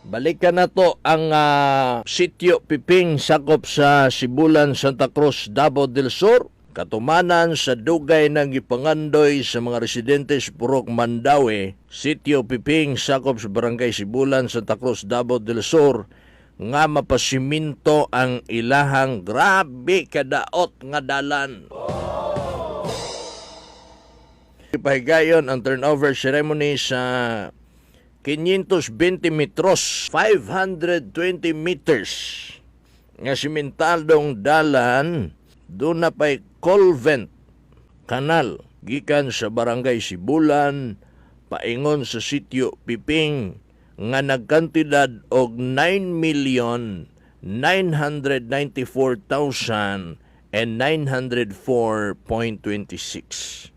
Balikan na to ang Sitio Piping, sakop sa Sibulan, Santa Cruz, Davao del Sur. Katumanan sa dugay ng gipangandoy sa mga residente sa Purok Mandawe, Sitio Piping, sakop sa Barangay Sibulan, Santa Cruz, Davao del Sur, nga mapasiminto ang ilahang grabe kadaot nga dalan. Pahigayon ang turnover ceremony sa 520 metros, 520 meters nga simentadong dalan, duna pay culvert kanal gikan sa Barangay Sibulan paingon sa Sitio Piping nga nagkantidad og 9,994,904.26,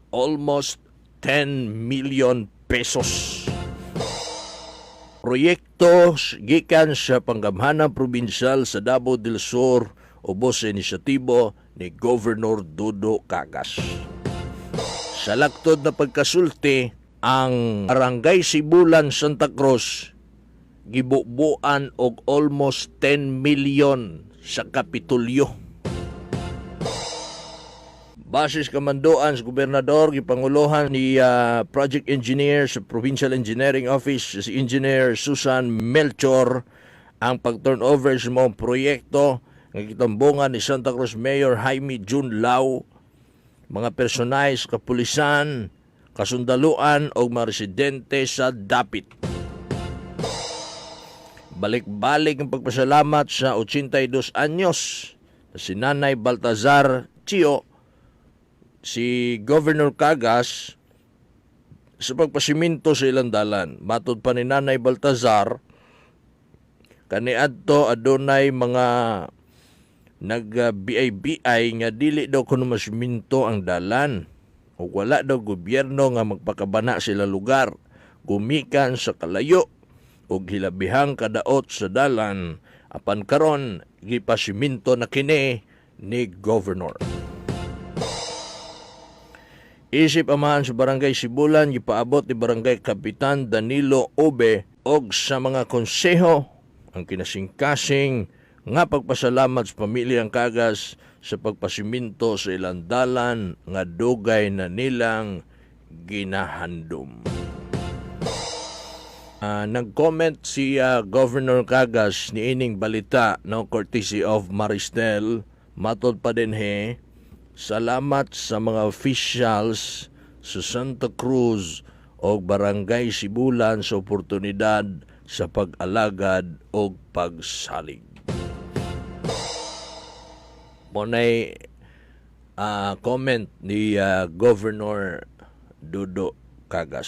almost 10 million pesos. Proyekto gikan sa Panggamhanan Probinsyal sa Davao del Sur ubos sa inisyatibo ni Governor Dodo Cagas. Sa laktod na pagkasulti, ang Barangay Sibulan, Santa Cruz gibubuan og almost 10 million sa Kapitolyo. Base sa kamanduan sa gobernador, gipanguluhan ni project engineer sa Provincial Engineering Office, si Engineer Susan Melchor, ang pag-turnover sa mga proyekto nga gitambungan ni Santa Cruz Mayor Jaime Jun Lau, mga personay sa kapulisan, kasundaluan o mga residente sa dapit. Balik-balik ang pagpasalamat sa 82 anyos na si Nanay Baltazar Chio, si Governor Cagas sa pagpasiminto sa ilang dalan. Matod pa ni Nanay Baltazar, kaniadto adunay mga nag BI-BI nga dili daw kuno masiminto ang dalan ug wala daw gobyerno nga magpakabana sila lugar gumikan sa kalayo ug hilabihang kadaot sa dalan, apan karon gipasiminto na kini ni Governor. Isip amahan sa Barangay Sibulan, gipaabot ni Barangay Kapitan Danilo Obe og sa mga konseho ang kinasingkasing nga pagpasalamat sa pamilyang Cagas sa pagpasiminto sa ilang dalan nga dugay na nilang ginahandom. Nag-comment si Governor Cagas niining balita, no, courtesy of Maristel. Matod pa din he, salamat sa mga officials sa Santa Cruz o Barangay Sibulan sa oportunidad sa pag-alagad o pagsalig. Mao nay comment ni Governor Dodo Cagas.